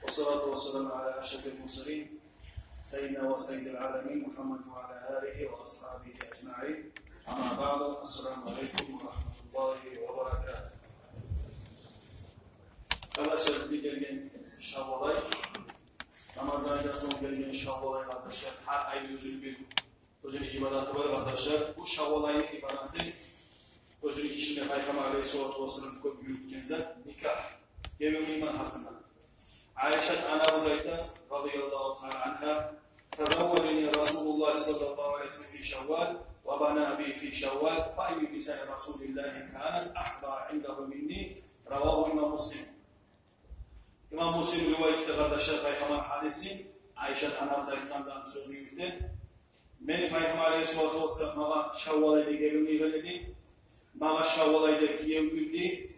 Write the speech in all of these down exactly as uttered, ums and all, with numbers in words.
والصلاة والسلام على أشرف المرسلين سيدنا وسيد العالمين محمد وعلى آله وأصحابه أجمعين. أما بعد، السلام عليكم ورحمة الله وبركاته. Къардашлар, бизге гелген Шаввал ай, Рамазан айдан сонг гелген Шаввал ай, къардашлар, гьар айны оьзюню бир оьзюню ибадаты бар, къардашлар. Бу Шаввал айны ибадаты оьзюню ичинде Пайхаммар алейгьиссалату вассалам кёп юрютген зат — никагь, гебин къыймакъ гьакъында. Айшат анабыз айта, радияллагьу таала ангьа: تزوجني رسول الله صلى الله عليه وسلم في شوال وبنى بي في شوال، فأي نساء رسول الله كانت أحظى عنده مني. رواه إمام مسلم. Имам Муслим ривайат эте, къардашлар, Пайхаммар гьадисин, Айшат анабыз айтгъан зат сёзю йибирди: мени Пайхаммар алейгьиссалату вассалам магъа Шаввал айда гебин къыйгъан эди, магъа Шаввал айда гиев гирди.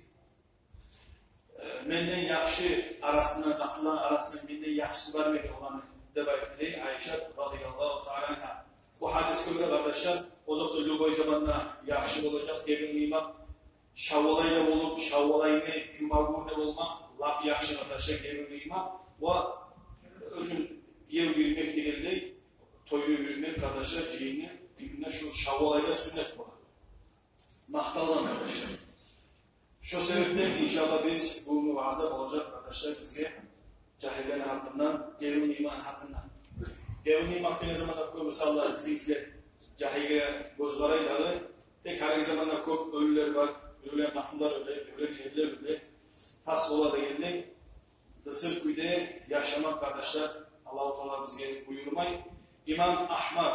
Э, менден яхшы арасында, къатынлар арасында менден яхшысы бармы эди оланы, деп айтды дей Айшат радияллагьу таала ангьа. Бу гьадисге гёре, къардашлар, озокъда, любой заманда яхшы болажакъ гебин къыймакъ. Шаввал айда болуп, Шаввал айны жума гюнюнде болмакъ лап яхшы, къардашлар, гебин къыймакъ. Ва оьзюн гиев гирмек дегенлей, тойну юрютмек, къардашлар, жыйынны, именно шу Шаввал айда сюннет бола. Макъталгъан, къардашлар. Шо себепден, иншаллагь, биз бугюнгю ваъза болажакъ, къардашлар, бизге жагьиллени гьакъындан, гебин къыймакъны гьакъындан. Гебин къыймакъ деген заманда кёп, мисаллар, бизинкилер жагьилге гёз къарай дагъы. Тек гьалиги заманда кёп оьлюлер бар, оьлген къатынлар оьле, оьлген эрлер оьле. Тас бола дегенлей, къысыр кюйде яшамакъ, къардашлар, Аллагьу таала бизге буюрмай. Имам Агьмад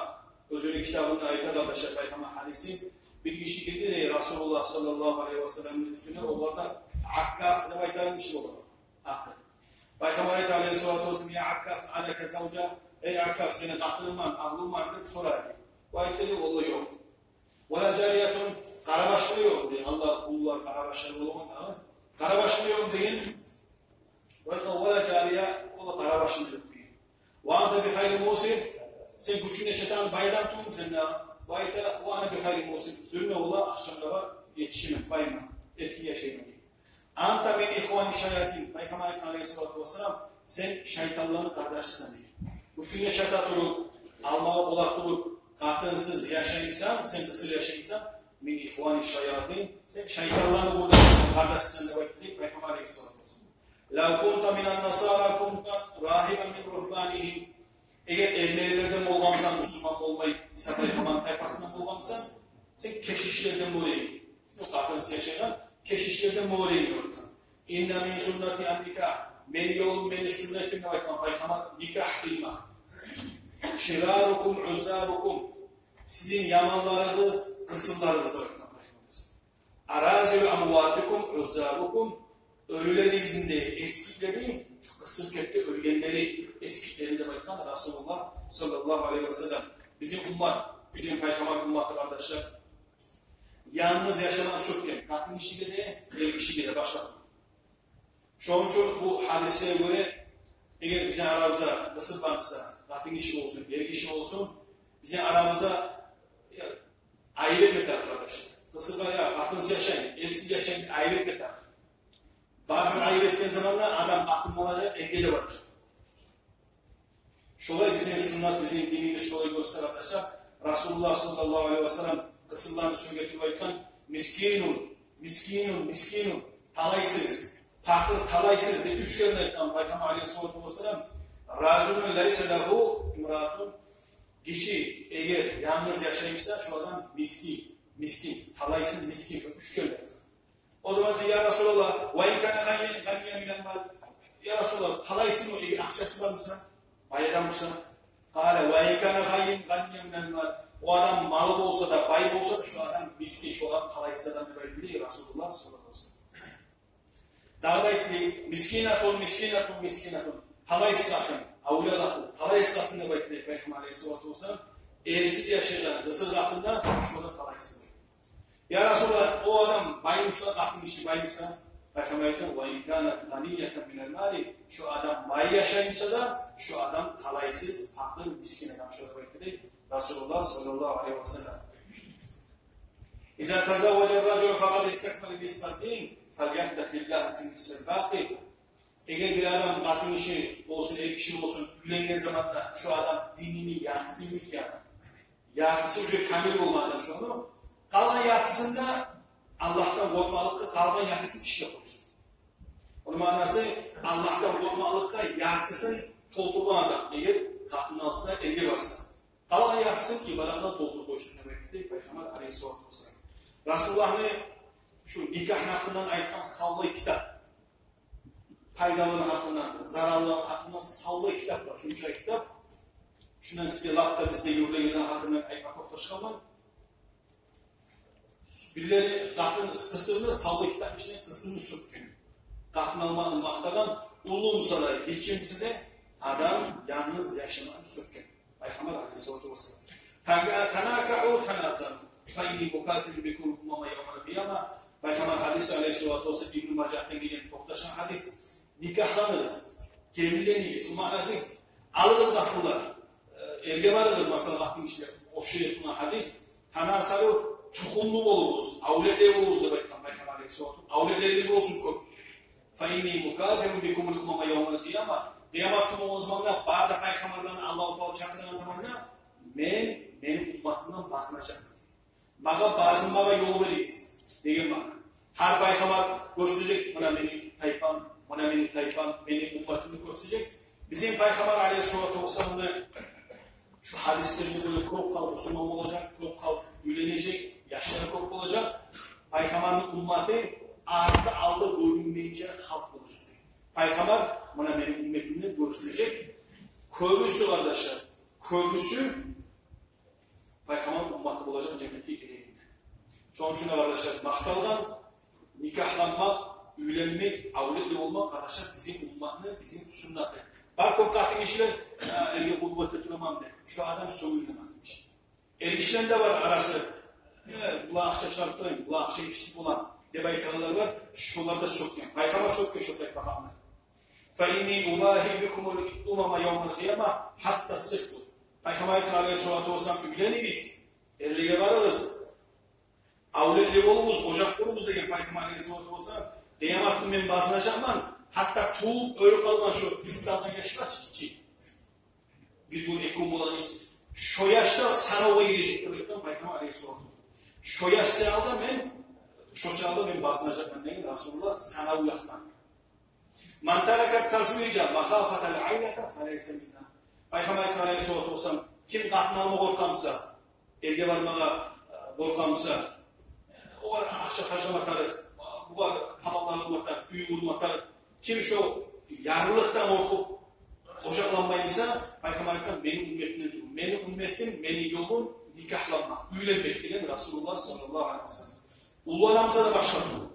оьзюню китабында айта, къардашлар, Пайхаммар гьадисин: бир гиши гирди дей Расулуллагь саллаллагьу алайгьи васалламны уьстюне, оларда Аккаф деп айтагъан гиши болгъан. Аккаф. Пайхаммар айта алайгьиссалату вассалам: «Я Аккаф, алака завжа? Эй Аккаф, сени къатынынг бармы, агьлюнг бармы?» — деп сорай. Бу айтды дей: «Валлагь, ёкъ». «Вала жариятун, къарабашлы ёкъ?» — дей. Аллагь, къуллар къарабашлы болагъан дагъы. «Къарабашлы ёкъ» деген. Бу айта: «Вала жария, о да къарабашлы ёкъ» деген. «Ва анта би хайри мусир, сен гючюнге чатагъан бай адам тюгюлмю сен дагъы?» Бу айта: «Ва ана би хайри мусир, тюнде, валлагь, ахшамгъа етишемен, байман, эркин яшайман» деген. «Анта мин ихвани шаятин», Пайхаммар айтгъан алайгьиссалату вассалам: «Сен шайтанланы къардашысан» деген. Гючюнге чата туруп, алмагъа бола туруп, къатынсыз яшаймысан, сен къысыр яшаймысан, «мин ихвани шаятин, сен шайтанланы къардашысан» деп айтды дей Пайхаммар алайгьиссалату вассалам. «Лав кунта минан насара кунта рагьибан мин ругьбанигьим». Эгер эрмелилерден болгъан бусанг, бусурман болмай, Иса пайхаммарны тайпасындан болгъан бусанг, сен кешишлерден болур эдинг. Бу къатынсыз яшайгъан кешишлерден болур эдинг деп айтгъан. «Инна мин суннати ан-никагь». Мени ёлум, мени сюннетим деп айтгъан Пайхаммар — никагь къыймакъ. «Ширарукум уззабукум». Сизин яманларыгъыз къысырларыгъыз деп айтгъан Пайхаммар. «Аразилу амватикум уззабукум». Оьлюлеригизни де эсгиклери, шу къысыр кепде оьлгенлери эсгиклери деп айтгъан Расулуллагь саллаллагьу алайгьи васаллам. Бизин уммат, бизин Пайхаммар умматы, къардашлар, янгыз яшамакъны сюйген, къатын гишиге де, эр гишиге де башлап. Шону учун бу гьадисге гёре, эгер бизин арабызда къысыр бар буса, къатын гиши болсун, эр гиши болсун, бизин арабызда, я, айып этме тарыкъ, къардашлар. Къысыр бар, я, къатынсыз яшай, эрсиз яшай, айып этме тарыкъ. Барын айып этген заманда адам къатынын алажакъ, эрге де баражакъ. Шолай бизин суннат, бизин динибиз шолай гёрсете, къардашлар. Расулуллагь саллаллагьу алайгьи васаллам къысырланы сюйген туруп айтгъан: «Мискинун, мискинун, мискинун». Талайсыз, пакъыр, талайсыз деп уьч керен айтгъан Пайхаммар алайгьиссалату вассалам. «Ражулун лайса лагьу имраатун». Гиши эгер янгыз яшай буса, шу адам мискин, мискин, талайсыз, мискин, шу уьч керен айтгъан. О заман: «Я Расулаллагь, ва ин кана гъаниян, гъаниян минал мал». Я Расулаллагь, талайсыз о, эгер акъчасы бар буса, бай адам буса. Къала: «Ва ин кана гъаниян, гъаниян минал мал». О адам малы болса да, бай болса да, шу адам мискин, шу адам талайсыз адам деп айтды дей Расулуллагь саллаллагьу алайгьи васаллам. Дагъы да айтды дей: «Мискинатун, мискинатун, мискинатун». Талайсыз къатын, авлия къатын, талайсыз къатын деп айтды дей Пайхаммар алайгьиссалату вассалам. Эрсиз яшайгъан къысыр къатын да, шу да талайсыз. «Я Расулаллагь, о адам бай буса, къатын гиши бай буса?» Пайхаммар айтды: «Ва ин канат гъаниятан минал мали». Шу адам бай яшай буса да, шу адам талайсыз, пакъыр, мискин адам шу деп айтды дей Расулуллагь саллаллагьу алайгьи васаллам. «Иза тазавважа ар-ражулу факъад истакмала нисфад-дин, фальяттакъиллагьа фи нисфил бакъи». Эгер бир адам, къатын гиши болсун, эр гиши болсун, уьйленген заманда шо адам динини яртысын юрютген, яртысы уже камил болгъан адам шону, къалгъан яртысын да Аллагьдан къоркъмакълыкъгъа, къалгъан яртысын ишге къойсун. Ону маънасы, Аллагьдан къоркъмакълыкъгъа яртысын толтургъан адам, эгер къатын алса, эрге барса. Къалгъан яртысын ибадатдан толтуруп къойсун деп айтды Пайхаммар алейгьиссалату вассалам. Расулуллагьны шу никагьны гьакъындан айтгъан савлай китап, пайдалылыгъыны гьакъындан, зараллылыгъыны гьакъындан савлай китап бар, шунча китап. Шундан сизге лап да бизде юрюлеген гьакъындан айтма токъташгъанман. Бирлери къатын къысымны, савлай китапны ичине къысымны сёкген. Къатын алмакъны макътагъан, уллу буса да, гиччи буса да, адам янгыз яшамакъны сёкген. Пайхаммар алейгьиссалату вассалам. Тана-, танакагьу танасару, фа инни мукасирун бикумул умама явмал къияма. Пайхаммар гьадис алейгьиссалату вассалам, Ибну Мажагьдан гелген токъташгъан гьадис. Никагьланыгъыз, гебинленигиз. Бу маънасы, алыгъыз къатынлар, э, эрге барыгъыз, масала, къатын гишилер, общий этген гьадис. Танасару, тухумлу болугъуз, авлетли болугъуз деп айтгъан Пайхаммар алейгьиссалату. Авлетлеригиз болсун кёп. Фа инни мукасирун бикумул умама явмал къияма. Къыямат гюн болгъан заманда, бары да пайхаммарланы Аллагьу Таала чакъыргъан заманда, мен мени умматымдан базынажакъман. Магъа базынмагъа ёл беригиз деген маъна. Гьар пайхаммар гёрсетежек, муна мени тайпам, муна мени тайпам, мени умматымны гёрсетежек. Бизин Пайхаммар алейгьиссалату вассаламны шу гьадислерине гёре кёп халкъ бусурман болажакъ, кёп халкъ уьйленежек, яшлары кёп болажакъ. Пайхаммарны умматы арты-алды гёрюнмейинче халкъ болажакъ. Пайхаммар муна мени умматымны гёрсетежек. Кёбюсю, къардашлар, кёбюсю Пайхаммар умматы болажакъ женнетге гирегенде. Шону учун, къардашлар, макъталгъан никагьланмакъ, уьйленмек, авлетли болмакъ, къардашлар, бизин умматны, бизин суннаты. Бар кёп къатын гишилер, э, эрге къуллукъ этип тураман деп. Шо адам сёгюлген къатын гиши. Эр гишилени де бар арасы, э, булай акъча чыгъарып турайым, булай акъча етишсиз бола деп айтагъанлар бар. Шолар да сёкген. Пайхаммар сёкген шо тайпа халкъны. Фа инни убагьи бикумул умама явмал къияма гьатта сыхту. Пайхаммар айтгъан алейгьиссалату вассалам, уьйленигиз, эрлеге барыгъыз, авлетли болугъуз, ожакъ къуругъуз деген Пайхаммар алейгьиссалату вассалам. Къыямат гюн мен базынажакъман, гьатта тувуп оьлюп къалгъан шо бир салгъан яшлар чы, бир гюн, эки гюн болагъан яш, шо яш да санавгъа гирежек деп айтгъан Пайхаммар алейгьиссалату вассалам. Шо яш саялы да мен, шо саялы да мен базынажакъман деген Расулуллагь санав якъдан. Ман тарака тазвижа махафатал айлати фалайса минна. Пайхаммар айтгъан алейгьиссалату вассалам, ким къатын алма къоркъа буса, эрге бармагъа, э, къоркъа буса, э, огъар акъча харжлама тарыкъ, бугъар гьалаллыкъ этме тарыкъ, уьй къурма тарыкъ. Ким шо ярлылыкъдан къоркъуп ожакъланмай буса, Пайхаммар айтгъан, мени умматымдан тюгюл. Мени умматым, мени ёлум никагьланмакъ, уьйленмек деген Расулуллагь саллаллагьу алайгьи ва саллам. Уллу адам буса да башгъа тюгюл,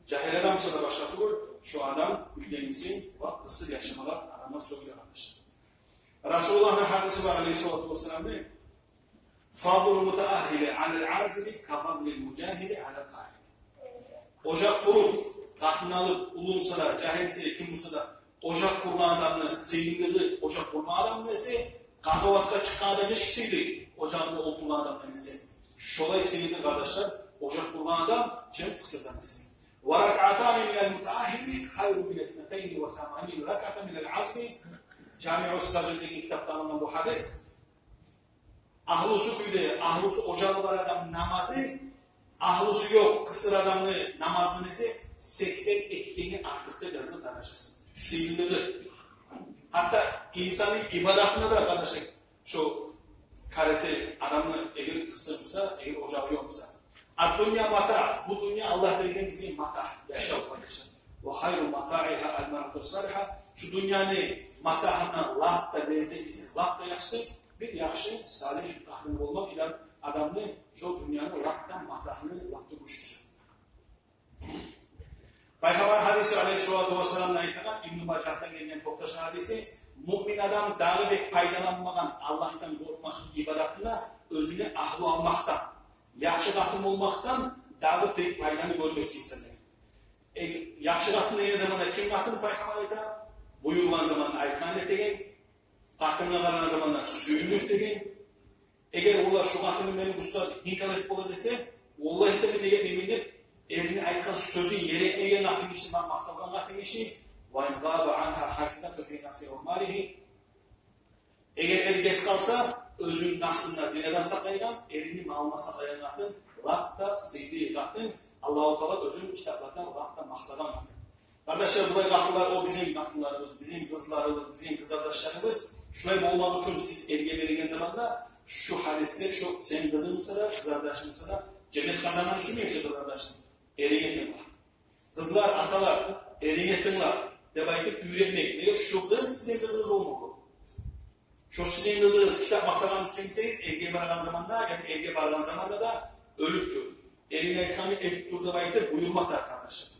жагьил адам буса да башгъа тюгюл, шо адам уьйленсин ва къысыр яшамагъа адамлар сёгюле, къардашлар. Расулуллагьны гьадиси бар алейгьиссалату вассаламны: фадлул мутааһхили алал азиби кафадлил мужагьиди алал къаиди. Ожакъ къуруп, къатын алып, уллу буса да, жагьил буса да, ким буса да, ожакъ къургъан адамны сыйлылыгъы, ожакъ къургъан адамны эсе, къазаватгъа чыкъгъан адам нечик сыйлы, ожагъында олтургъан адамны эсе, шолай сыйлыдыр, къардашлар, ожакъ къургъан адам, чем къысырдан эсе. Ва ракаатани минал мутааһхили хайрун мин иснатайни ва саманина ракаатан минал азиби. Жамиус Сагъир деген китапда алынгъан бу гьадис. Агьлусу уьйде, агьлусу, ожагъы бар адамны намазы, агьлусу ёкъ къысыр адамны намазындан эсе сексен эки керен артыкъ деп язды даражасы, сыйлылыгъы. Гьатта инсанны ибадатына да, къардашлар, шо къарете адамны, эгер къысыр буса, эгер ожагъы ёкъ буса. Ад-дунья матаъ, бу дюнья Аллагь берген бизге матаъ, яшав, къардашлар. Ва хайру матаъигьа ал-маръатус салигьа, шу дюньяны матагьындан лап да леззетлиси, лап да яхшысы, бир яхшы салигь къатын болмакъ, ила адамны шо дюньяны лап да матагьыны лап да гючлюсю. Пайхаммар гьадиси алейгьиссалату вассаламны айтагъан, Ибну Мажагьдан гелген токъташгъан гьадиси: муъмин адам дагъы бек пайдаланмагъан Аллагьдан къоркъмакъ ибадатына оьзюне агьлю алмакъдан, яхшы къатын болмакъдан дагъы бек пайданы гёрмес инсан деген. Э, яхшы къатын деген заманда ким къатын, Пайхаммар айта? Буюргъан заманда айтгъанын этеген, къатынгъа къарагъан заманда сююнюп деген. Эгер олар: «Шу къатыным мени устаз, гьинкал этип бола», — десе, «Валлагь, мен неге этмеймен», — деп, эрини айтгъан сёзюн еретмеген къатын гиши, ма-, макъталгъан къатын гиши, وإن غاب عنها حافظة في نفسه وماله. Эгер эр гетип къалса, оьзюню напсындан зинадан сакълайгъан, эрини малындан сакълайгъан къатын лап да сыйлы къатын, Аллагьу Таала оьзюню китапларда лап да макътагъан къатын. Къардашлар, булай къатынлар, о бизин къатынларыбыз, бизин къызларыбыз, бизин къызардашларыбыз. Шулай болмакъ учун сиз эрге береген заманда шу гьадисде, шу сени къызынг буса да, къызардашынг буса да, женнет къазанмагъа сюймеймисен къызардашынг, эринге тынг бол. Къызлар, аталар, эринге тынг бол деп айтып уьйретмек. Неге? Шу къыз сизин къызыгъыз болмагъа. Шу сизин къызыгъыз, китап макътагъанны сюймесегиз, эрге баргъан заманда, яда эрге баргъан заманда да оьлюп тур. Эринге айтгъанны этип тур деп айтып буюрма тарыкъ, къардашлар.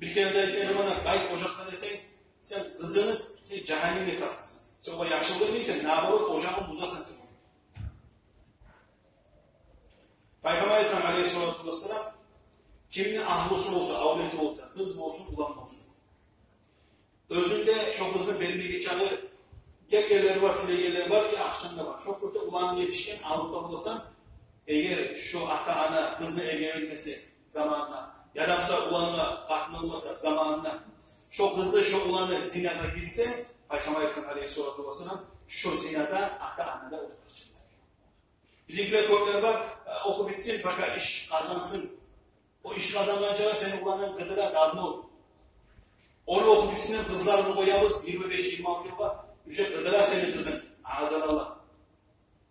Бир керен айтгъан заманда, къайт ожакъгъа десенг, сен къызынгны сен жагьаннемге тартасан. Сен огъар яхшылыкъ этмейсен, наоборот, ожагъын бузасан сен. Пайхаммар айтгъан, алейгьиссалату вассалам, кимни агьлюсю болса, авлети болса, къыз болсун, улан болсун, оьзюнде шо къызны бермеге чакъы гелгенлер бар, тилегенлер бар, э, акъчанг да бар. Шо кюйде уланынг етишген, алып да боласан, эгер шо ата-ана къызны эрге бермесе заманында, яда буса улангъа къатын алмаса заманында, шо къызны, шо уланы зинагъа гирсе, Пайхаммар айтгъан, алейгьиссалату вассалам, шо зинада ата-ана да ортакъчы. Бизинкилер кёплер бар, э, охуп битсин, пока иш къазансын. О иш къазангъанча сени уланынг къыдыра давно. Ону охуп битсин, къызларыбызны къоябыз, йигирма беш, йигирма алты йылгъа, уже къыдыра сени къызынг. Азан Аллагь.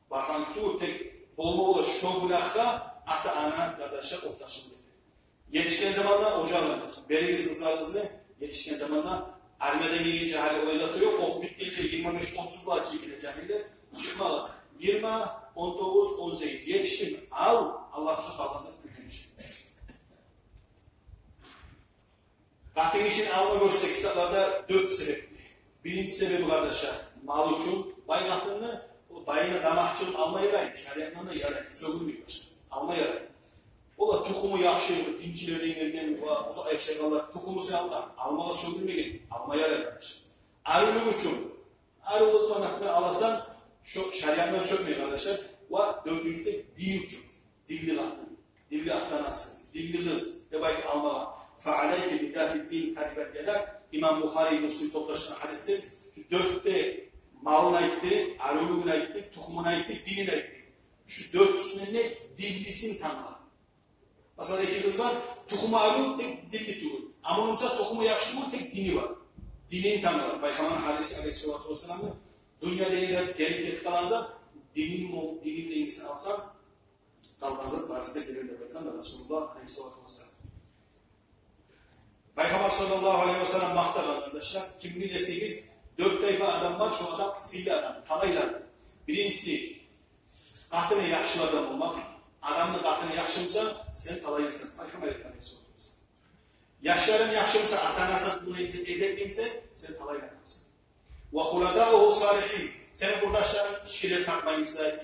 Баргъан тюгюл, тек болма бола шо гюнагьгъа ата-ана, къардашлар, ортакъчы болуп. Етишген заманда ожагъын беригиз къызларыгъызны, етишген заманда. Армиядан гелгенче гьали олай зат ёкъ, охуп битгенче йигирма беш, отуз лагъа чыкъгъан жагьиллер чыкъмагъыз. Йигирма, он тогъуз, он сегиз етишдинг, ал, Аллагь буюрса, къалгъан зат уьйрениш. Къатын гишини алма гёрсетсе китапларда дёрт себепни. Биринчи себеби, къардашлар, мал учун. Бай къатынны, о байына таман чыгъып алма ярай, шариатдан да ярай, сёгюлмей башгъа. Алма ярай. Олар тухуму яхшы, динчилерден гелген, ва узакъ яшайгъанлар, тухуму саялы алмагъа сёгюлмеген, алма ярай, къардашлар. Арив учун. Арив къызны аласан, шо шариатдан сёгюлмей, къардашлар. Ва дёртюнчюсю де дин учун. Динли къатын, динли ата-анасы, динли къыз деп айтып алмагъа. فعليك بذات الدين تربت يداك. Имам Бухари, Муслим токъташгъан гьадисде, шу дёрт де малын айтды, аривлюгюн айтды, тухумун айтды, динин айтды. Шу дёртюсюнден де динлисин тангла. Масала, эки къыз бар, тухуму арив, тек динли тюгюл. Амма буса тухуму яхшы тюгюл, тек дини бар. Динин тангла. Пайхаммарны гьадиси, алейгьиссалату вассаламны, дюнья деген зат гелип гетип къалгъан зат, динин, динин негизин алсанг, къалгъан зат барысы да гелир деп айтгъан Расулуллагь, алейгьиссалату вассалам. Пайхаммар, саллаллагьу алейгьи ва саллам, макътагъан, къардашлар, кимни десегиз, дёрт тайпа адам бар, шо адам сыйлы адам, талайлы адам. Биринчиси, къатыны яхшылардан болмакъ. Адамны къатыны яхшы буса, сен талайлысан. Пайхаммар айтгъан, алейгьиссалату вассалам. Яшларын яхшы буса, ата-анасы булан эдепли буса, сен талайлы адамсан. وخلفاؤه الصالحين. Сени къурдашларынг ичкилер тартмай буса,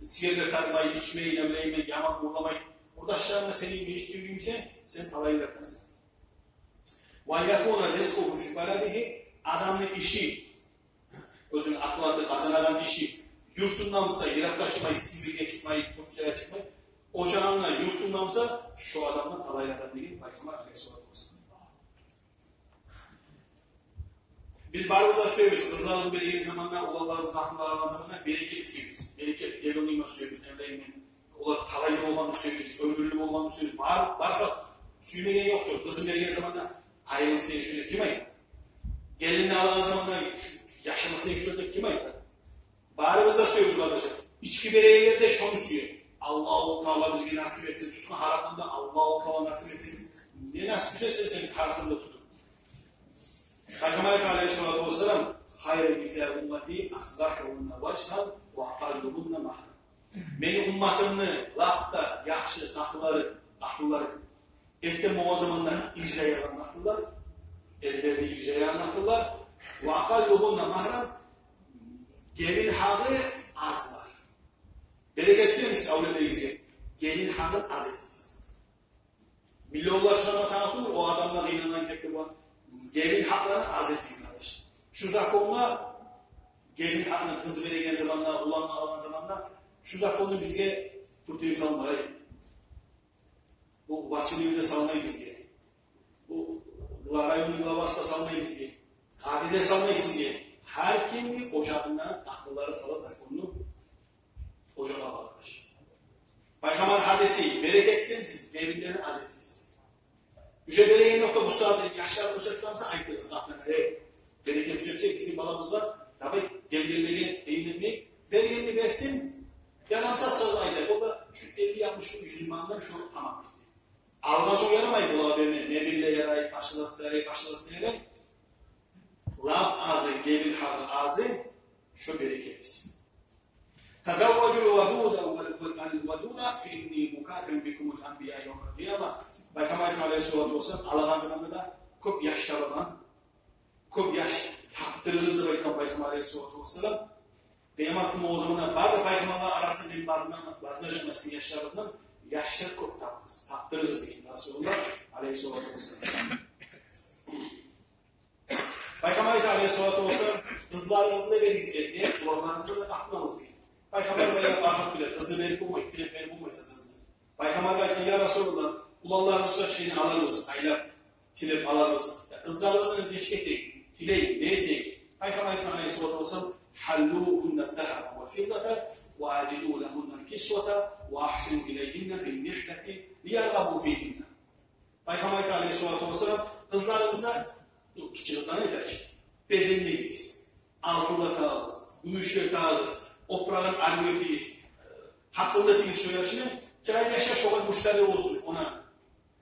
сигерлер тартмай, ичмей, не билейим мен, яман урламай, къурдашларынг да сени йимик тюгюл буса, сен талайлылардансанг. وأن يكون رزقه في بلده. Адамны иши, оьзюню акълаты къазанагъан иши юртунда буса, йыракъгъа чыкъмай, Сибирге чыкъмай, Турциягъа чыкъмай, ожагъында, юртунда буса, шо адам да талайлы адам деген Пайхаммар, алейгьиссалату вассалам. Биз барыбыз да сюебиз, къызларыбызны берген заманда, уланларыбызны, къатынларыбызны алгъан заманда берекет сюебиз. Берекет, дегенлей сюебиз, не билейим мен. Олар талайлы болгъанны сюебиз, оьмюрлю болгъанны сюебиз. Бар, бар халкъ сюймеген ёкъдур. Къызын берген заманда, айрылсанг, шуну ким айта? Гелинни алгъан заманда, яшамасанг, шуну ким айта? Барыбыз да сюебиз, къардашлар. Ички берегенлер де шону сюе. Аллагьу Таала бизге насип этсин, тутгъан гьаракъындан Аллагьу Таала насип этсин. Не насип этсе, сен гьаракъында тутуп. Пайхаммар, алейгьиссалату вассалам: خير نساء أمتي أصلحهن وجها وأقلهن مهرا. Мени умматымны лап да яхшы къатынлары, къатынлары, эртен болгъан заманда иржаягъан къатынлар, эрлерин иржаягъан къатынлар, وأقلهن مهرا, гебин гьакъы азлар. Берекет сюемисиз авлетлеригизге, гебин гьакъын аз этигиз. Миллионлар чыгъарма тарыкъ тюгюл, о адамлар къыйнангъан кепде бар. Гебин гьакъларын аз этигиз, къардаш. Шу законгъа, гебин гьакъын къыз береген заманда, уланны алгъан заманда, шу законну бизге пуртин салмай. Бу Василийни де салмай бизге. Бу Районну главасы да салмай бизге, къади де салмай сизге. Гьар кимни ожагъына къатынлары сала законну ожагъы бар, къардашлар. Пайхаммар гьадиси: «Берекет сюемисиз, мебеллени аз этигиз». Уже береген ёкъ да, бу сагьат яшлар оьсюп турса, айтыгъыз къатынлагъа: «Эй, берекет сюемисиз, бизин балабыз бар, давай, гелгенлеге къыйын этмейик». Бергенни берсин, ярамаса сагъа айта, о да шу элли, алтмыш, юз манатдан шо тамам битди. Алгъан сонг ярамай булагъа берме, мебеллеге ярай, башгъа затгъа ярай, башгъа затгъа ярай. Лап азы, гебин гьакъы азы, шо берекет. «Тазавважул вадуда, вал-, вал-, вадуда, фа инни мукасирун бикумул анбия явмал къияма». Пайхаммар алайгьиссалату вассалам алагъан заманда да кёп яш табагъан, кёп яш тапдырыгъыз деп айтгъан Пайхаммар алайгьиссалату вассалам. Къыямат гюн о заманда бары да пайхаммарлар арасында мен базына-, базынажакъман сизин яшларыгъыздан, яшлар кёп табыгъыз, тапдырыгъыз деген Расулуллагь алайгьиссалату вассалам. Пайхаммар айта алайгьиссалату вассалам: «Къызларыгъызны да беригиз эрге, уланларыгъызны да къатын алыгъыз», — деген. Пайхаммар баягъы багъып биле, къызны берип болмай, тилеп берип болмай къызны. Пайхаммар айта: «Я Расулуллагь, уланларыбызгъа шейни аларбыз, сайлап, тилеп аларбыз. Я къызларыбызны нечик этейик, тилейик, не этейик?» Пайхаммар айта алайгьиссалату вассалам: «Гьаллугьунна ззагьаба вал фиддата, ва ажиду лагьунна кисвата, ва агьсину илайгьинна бин нихлати, лияргъабу фигьинна». Пайхаммар айта алайгьиссалату вассалам: «Къызларыгъызны, ну, гиччи къызланы айтайыкъ, безендиригиз, алтынлар тагъыгъыз, гюмюшлер тагъыгъыз, опурагъын арив этигиз, гьакъыллы этигиз шо яшны, жагьил яшлар шогъар муштари болсун, она».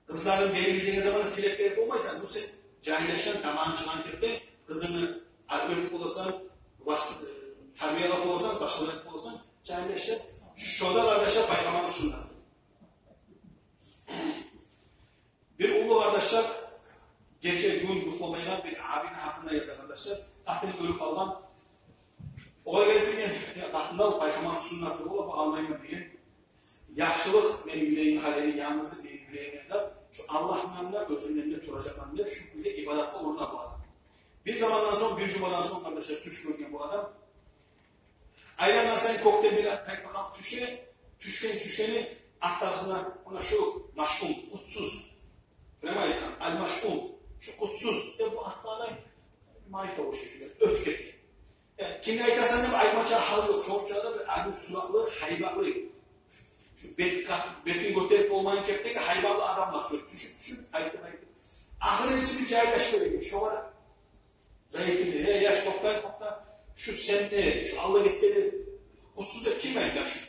Къызларын беригиз деген заманда тилеп берип болмайсан, бу сен жагьил яшланы тамагъын чыгъагъан кепде, къызынгны арив этип боласан, вас-, э, тарбиялап боласан, башгъалар этип боласан, жагьил яшлар. Шо да, къардашлар, Пайхаммарны суннаты. Бир уллу, къардашлар, гече-гюн юхламайгъан бир абийни гьакъында яза, къардашлар. Къатыны оьлюп къалгъан. Огъар гелтирген: «Я, къатынны ал, Пайхаммарны суннаты бола, бу алмайман», — деген. «Яхшылыкъ мени юрегимге геле, янгызы мени юрегимге геле, шу Аллагьны янында оьзюню янында туражакъман», — деп, шу кюйде ибадатгъа урунагъан бу адам. Бир замандан сонг, бир жумадан сонг, къардашлар, тюш гёрген бу адам. Айлангъан сайын кёкден бир тайпа халкъ тюше, тюшген тюшгени аттарына, она шу машъум, къутсуз. Прямо айтсам, ал-машъум, шу къутсуз деп бу аттарына, майгъа ошай, оьтюп гетген. Э, кимге айтасан деп айтмагъа гьал ёкъ, шонча да бир арив суратлы, гьайбатлы. Шу бет къат-, бетин гётерип болмайгъан кепдеги гьайбатлы адамлар, шолай тюшюп-тюшюп, айтып-айтып. Ахырынчы бир жагьил яш гёрген, шогъар зайыпны: «Эй, яш, токъта, токъта. Шу сен де, шу алда гетгени къутсуз деп ким айта шу?»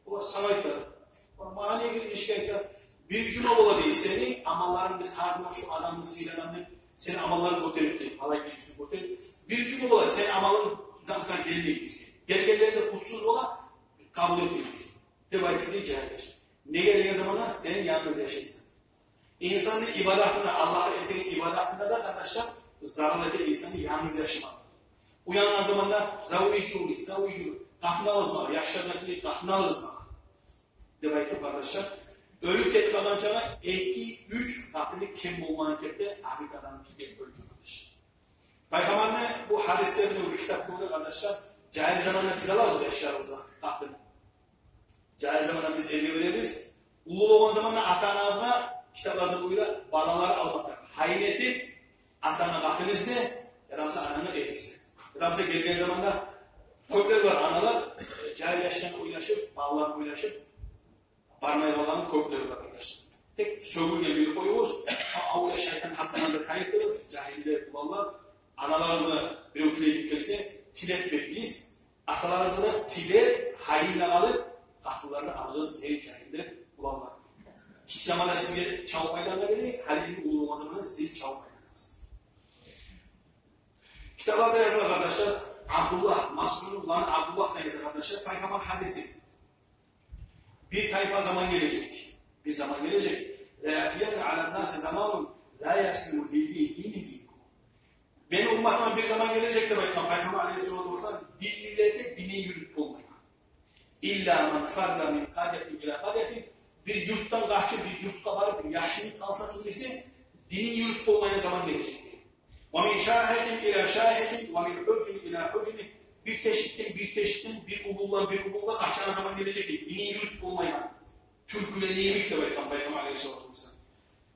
Олар сагъа айта. Олар магъа неге ишге айта? «Бир жума бола, — дей, — сени амалларынг, биз гьар заман шу адамны, сыйлы адамны, сени амалларынг гётерип, — дей, — алай бирисин гётерип. Бир жума бола, сени амалынг зам-, сагъа гелмей бизге. Гелгенлер де къутсуз бола, къабул этилмей», — деп айтды дей жагьил яш. Неге деген заманда, сен янгыз яшайсан. Инсанны ибадатына, Аллагьгъа этеген ибадатына да, къардашлар, зарал эте инсанны янгыз яшамакъ. Уянгъан заманда: «Заввижуни, заввижуни, къатын алыгъыз магъа, яшлардан тилей, къатын алыгъыз магъа», — деп айтып, къардашлар, оьлюп гетип къалгъанча эки-уьч къатыны кем болмайгъан кепде абит адамны кийип оьлтюрген, къардашлар. Пайхаммарны бу гьадислерин бир китап гёрдюк, къардашлар. Жагьил заманда биз алабыз яшларыбызгъа къатын. Жагьил заманда биз эрге беребиз. Уллу болгъан заманда ата-анагъызгъа, китапларда буюра, балалар алма тарыкъ. Гьайын этип, ата-ана къатын изле, ярамаса ананы эр изле. Ярамаса гелген заманда кёплер бар аналар, э, жагьил яшланы ойлашып, балаларын ойлашып, бармай къалгъан кёплер бар, къардашлар. Тек сёгюлген бир къоюгъуз, а, авул яш шайтан гьакъындан къайтыгъыз, жагьиллер, уланлар, аналарыгъызгъа бирев тилей деп гелсе, тилеп беригиз. Аталарыгъызгъа да тилеп, гьайын къалып, къатынларыгъызны алыгъыз, эй жагьиллер, уланлар. Гиччи заманда сизге чабып айлангъан эди, гьали энни уллу болгъан заманда сиз чабып айланасыз. Китапларда языла, къардашлар, Абдуллагь, Масъудну уланы Абдуллагьдан яза, къардашлар, Пайхаммар гьадиси. Бир тайпа заман гележек. Бир заман гележек. «Ла яътиянна алан-наси заманун ла ясиму ли динигьи динугьу». Мени умматыма бир заман гележек деп айтгъан Пайхаммар алайгьиссалату вассалам, динлилер де динин юрютюп болмайгъан. «Илла ман фарра мин къарятин ила къарятин», бир юртдан къачып, бир юртгъа барып, бир яшынып къалса тюгюл эсе, динин юрютюп болмайгъан заман гележек. «Ва мин шагьатин ила шагьатин, ва мин гьужрин ила гьужрин». Бир тешикден бир тешикге, бир угъулдан бир угъулгъа къачагъан заман гележек дей, динин юрютюп болмайгъан. Тюлкюлени йимик деп айтгъан Пайхаммар алайгьиссалату вассалам.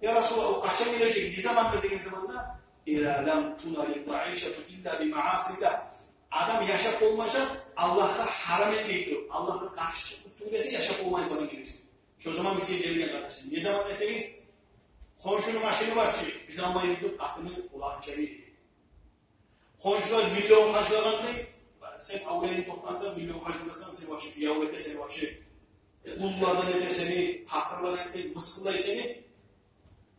Я Расулаллагь, о къачан гележек, не заманда деген заманда, иза лам туналил маишату илла би маасиллагь. Адам яшап болмажакъ, Аллагьгъа гьарам этмей туруп, Аллагьгъа къаршы чыгъып тюгюл эсе, яшап болмайгъан заман гележек. Шо заман бизге гелген, къардашлар. Не заман десегиз, хоншуну машини бар чы, биз алмайбыз деп, къатыны уланча гелген. Хоншулар миллион харжлагъан дей, сен авлетинг токътаса, миллион харжласанг, сен вообще бияв этесен, вообще къуллардан эте сени, пакъырлардан эте, мысгъыллай сени.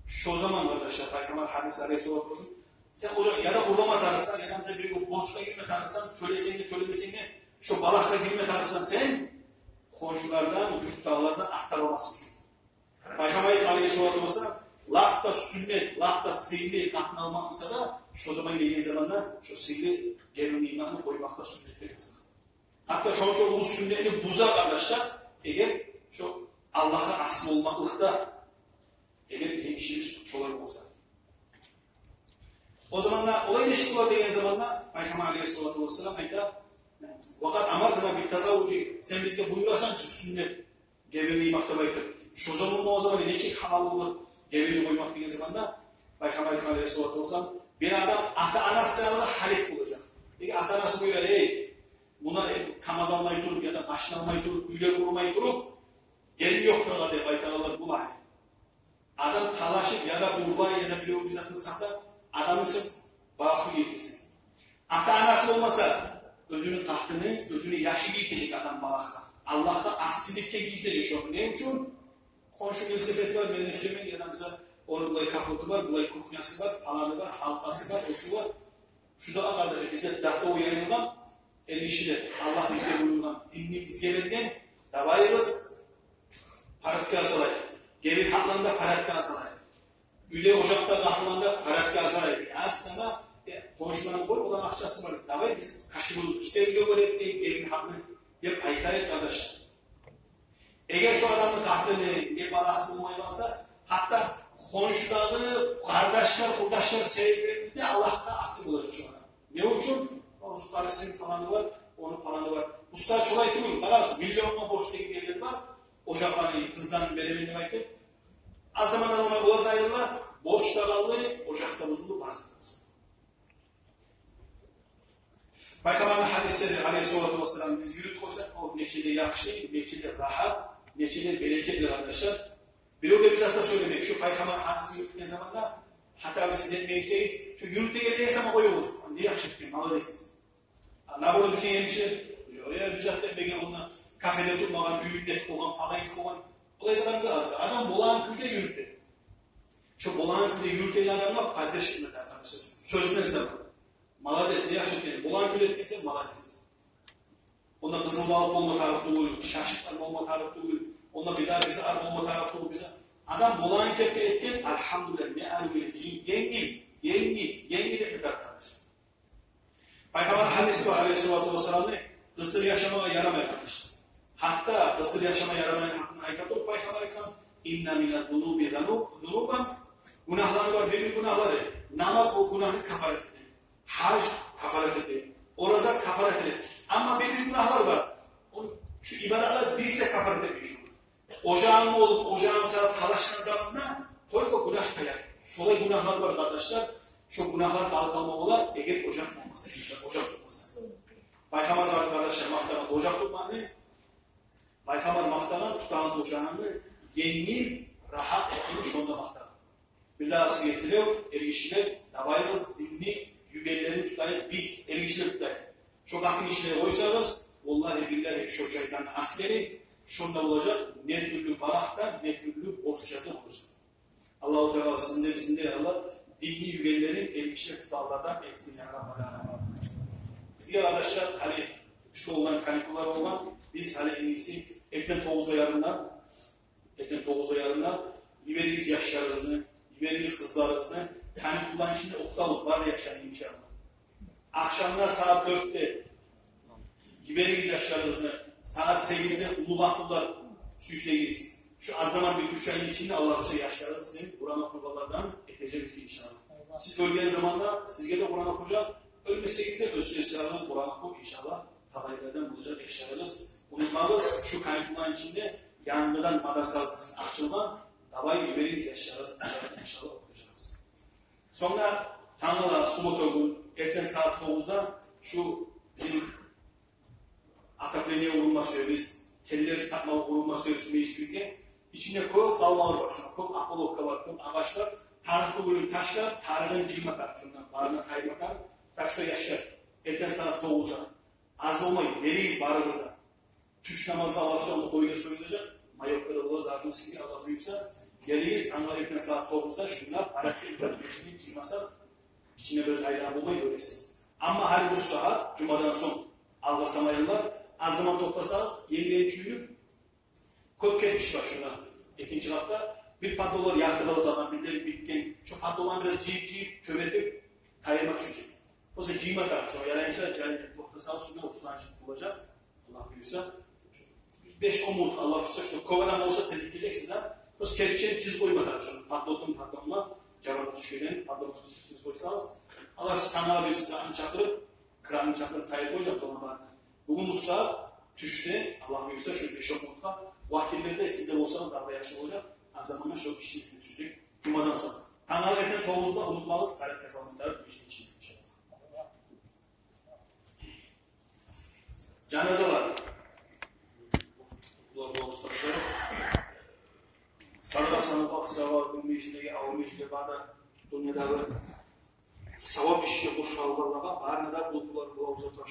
Шо заман, къардашлар, Пайхаммар гьадис, алейгьиссалату вассалам, сен уже я да урлама тарыкъсан, я да сен биревге борчгъа гирме тарыкъсан, тёлесенг де, тёлемесенг де, шо балагьгъа гирме тарыкъсан сен, хоншулардан, юртдагъылардан артда къалмасын учун. Пайхаммар, алейгьиссалату вассалам, лап да сюннет, лап да сыйлы къатын алмакъ буса да, шо заман гелген заманда шо сыйлы гебин гиймекни къоймакъ да сюннет деген зат. Гьатта шонча уллу сюннетни буза, къардашлар, эгер шо Аллагьгъа асси болмакълыкъда, эгер бизин ишибиз шолай болса. О заманда олай нечик бола деген заманда Пайхаммар, алейгьиссалату вассалам, айта: «Ва къад амартана бит тазаввужи, сен бизге буюрасан чы сюннет гебин гиймек», – деп айтып. Шо заманда, о заман нечик гьалал болур гебин къоймакъ деген заманда, Пайхаммар, алейгьиссалату вассалам: «Бир адам ата-анасы саялы гьалек болажакъ». Неге? Ата-анасы буюра: «Эй, муна, э, КамАЗ алмай туруп, я да машина алмай туруп, уьйлер къурмай туруп, гелин ёкъ дагъы», – деп айтагъанлар бола. Адам талашып, я да урлай, я да бирев бир затын сата, адамны сен балагьгъа гийиртесен. Ата-анасы болмаса, оьзюню къатыны, оьзюню яшы гийиртежек адам балагьгъа. Аллагьгъа асиликге гийиртежек шону. Не учун? Хоншу велосипеди бар, мен сюемен, я да, мисал, ону булай капоту бар, булай кухнясы бар, паланы бар, гьалкъасы бар, осу бар. Шу затгъа, къардаш, бизде дагъы яйылгъан, эргишилер, Аллагь бизге буюргъан, динни бизге берген, давай биз порядокгъа салайыкъ. Гебин гьакъларын да порядокгъа салайыкъ. Уьйде, ожакъда къатынланы да порядокгъа салайыкъ. Аз сама, э, хоншуланы къой, оланы акъчасы бар. Давай биз кашыбыз, кисебизге гёре этейик гебин гьакъны деп айтайыкъ, къардаш. Эгер шо адамны къатыны, э, баласы болмай къалса, гьатта хоншудагъы къардашлар, къурдашлар себепли де Аллагьгъа асси болажакъ шо адам. Не учун? Ону къардашы, паланы бар, ону паланы бар. Устаз, шолай тюгюл, къарагъыз, миллионгъа борч деген ерлер бар. Ожакъланы, къызланы беремен деп айтып, аз замандан къалмай олар да айрыла, борч да къалды, ожакъ да бузулду, базар да бузулду. Пайхаммарны гьадислери, алейгьиссалату вассалам, биз юрютюп къойсакъ, о нече де яхшы, нече де рагьат, нече де берекетли, къардашлар. Бирев де бир зат да сёйлемей. Шу Пайхаммар гьадисин юрютген заманда, гьатта биз сиз этмей эсегиз, шу юрютеген заман къоюгъуз. Не яхшы этген, молодец. А наоборот, бизин эмчи, я, я, бир зат этмеген, онда кафеде турмагъан, уьюнде болгъан, палай болгъан. Олай зат да бар. Адам болагъан кюйде юрюте. Шу болагъан кюйде юрютеген адамгъа поддержка этме тарыкъ, къардашлар. Сёз булан айтсам, молодец, не яхшы этген. Болагъан кюйде этген эсе, молодец. Онда къызыл балыкъ болма тарыкъ тюгюл, шашыкъ болма тарыкъ тюгюл, онда бир дагъы бир зат болма тарыкъ тюгюл, бир зат. Адам болагъан кепде этген, альгьамдулиллагь, не арив геле, енгил, енгил, енгил этме тарыкъ, къардашлар. Пайхаммар гьадиси бар, алейгьиссалату вассаламны, къысыр яшамагъа ярамай, къардашлар. Гьатта къысыр яшама ярамай гьакъында айта туруп Пайхаммар айтгъан: «Инна мина зунуби зунуб-, зунубан». Гюнагьлары бар, бир-бир гюнагьлары. Намаз о гюнагьны кафарат эте. Гьаж кафарат эте. Ораза кафарат эте. Амма бир-бир гюнагьлар бар. О, шу ибадатлар бириси де кафарат этмей шуну. Ожагъынг болуп, ожагъынг сагъа талашгъан заманда только гюнагь таяр. Шолай гюнагьлар бар, къардашлар. Шо гюнагьлар къалып къалма бола, эгер ожакъ болмаса, иншаллагь, ожакъ болмаса. Пайхаммар бар, къардашлар, макътагъан ожакъ тутманы, Пайхаммар макътагъан тутагъан ожагъынгны енгил, рагьат экенин шонда макътагъан. Бир дагъы сизге тилев, эргишилер, давай биз динни югенлерин тутайыкъ, биз, эргишилер, тутайыкъ. Шо къатынгишилер къойсагъыз, валлагьи-биллагьи, шо шайтанны асгери шонда болажакъ, не тюрлю балагьдан, не тюрлю борчлардан болажакъ. Аллагьу Таала сизин де, бизин де, Аллагь, динни югенлерин эргишилер тутагъанлардан этсин, я Раббал аламин. Бизге, къардашлар, гьали школдан каникуллар болгъан, биз гьали, энни иеси, эртен тогъуз ярымда, эртен тогъуз ярымда йиберигиз яшларыгъызны, йиберигиз къызларыгъызны, каникулланы ичинде охутабыз бары да яшланы, иншаллагь. Ахшамда сагьат дёртде йиберигиз яшларыгъызны, сагьат сегизде уллу къатынлар сюйсегиз, шу аз заман, бир-уьч айны ичинде, Аллагь айтса, яшларыгъыз сизин Къуран охуйгъанлардан этежекбиз, иншаллагь. Сиз оьлген заманда сизге де Къуран охужакъ, оьлмесегиз де, оьлсегиз де Къуран охуп, иншаллагь, талайлылардан болажакъ яшларыгъыз. Унутмагъыз, шу каникулланы ичинде янгыдан мадрасабыз ачылгъан, Давай, йиберигиз, яшларыгъыз, яшларыгъыз, иншаллагь, охутажакъбыз. Сонг да тангала, суббота гюн, эртен сагьат тогъузда шу бизин отопление къурулма сюебиз, телевизор такъма къурулма сюебиз межитибизге. Ичинде кёп къалмалар бар, шунда кёп опалубка бар, кёп агъач бар. Тарыкъ тюгюлюн ташлап, тарыгъын жыйма тарыкъ, шундан барына тайма тарыкъ. Так что, яшлар, эртен сагьат тогъузда, аз болмай, беригиз барыгъыз да. Тюш намазгъа, Аллагь буюрса, онда той да союлажакъ, маёвка да бола, затны сизге, Аллагь буюрса. Гелигиз, тангала эртен сагьат тогъузда шунда баракат этип межитни жыймасакъ, ичинде бираз айланып болмай, гёресиз. Амма гьар бу сагьат, жумадан сонг, алгъасамайгъанлар, аз заман токътасагъыз, енген чюйрюк, кёп кирпич бар шунда, экинчи къатда. Бир подваллар яртылай къалгъан, бирлери битген. Шо подвалланы бираз жыйып-жыйып, тёбетип, тайма тюшежек. Просто жыйма тарыкъ, шо ярай буса, жай токътасагъыз, шунда усланышып болажакъ, Аллагь буюрса. Беш-он минут, Аллагь буюрса, шо кёп адам болса, тез битежек, сиз де. Просто кирпични тиз къойма тарыкъ, шо подвалдан подвалгъа, жабагъа тюшгенин подвалгъа тиз къойсагъыз. Аллагь буюрса, тангала биз кранны чакъырып, кранны чакъырып тайдырып къояжакъбыз оланы барына. Бугюн буса тюшде, Аллагь буюрса, шо беш-он минутгъа вакиллер де сиз де болсагъыз, дагъы да яхшы болажакъ. Аз заманда шо ишни тюшежек жумадан сонг. Тангала эртен тогъузда, унутмагъыз, порядкъгъа салынып турар межитни ичинде, иншаллагь. Жаназалар. Булар, булар устазлар. Садагъа салынып, акъча бар, бу межитлеге, авул межитлеге, бары да дюньядагъы савап ишге къошулгъанлагъа, барына да бу, булар, булар устазлар.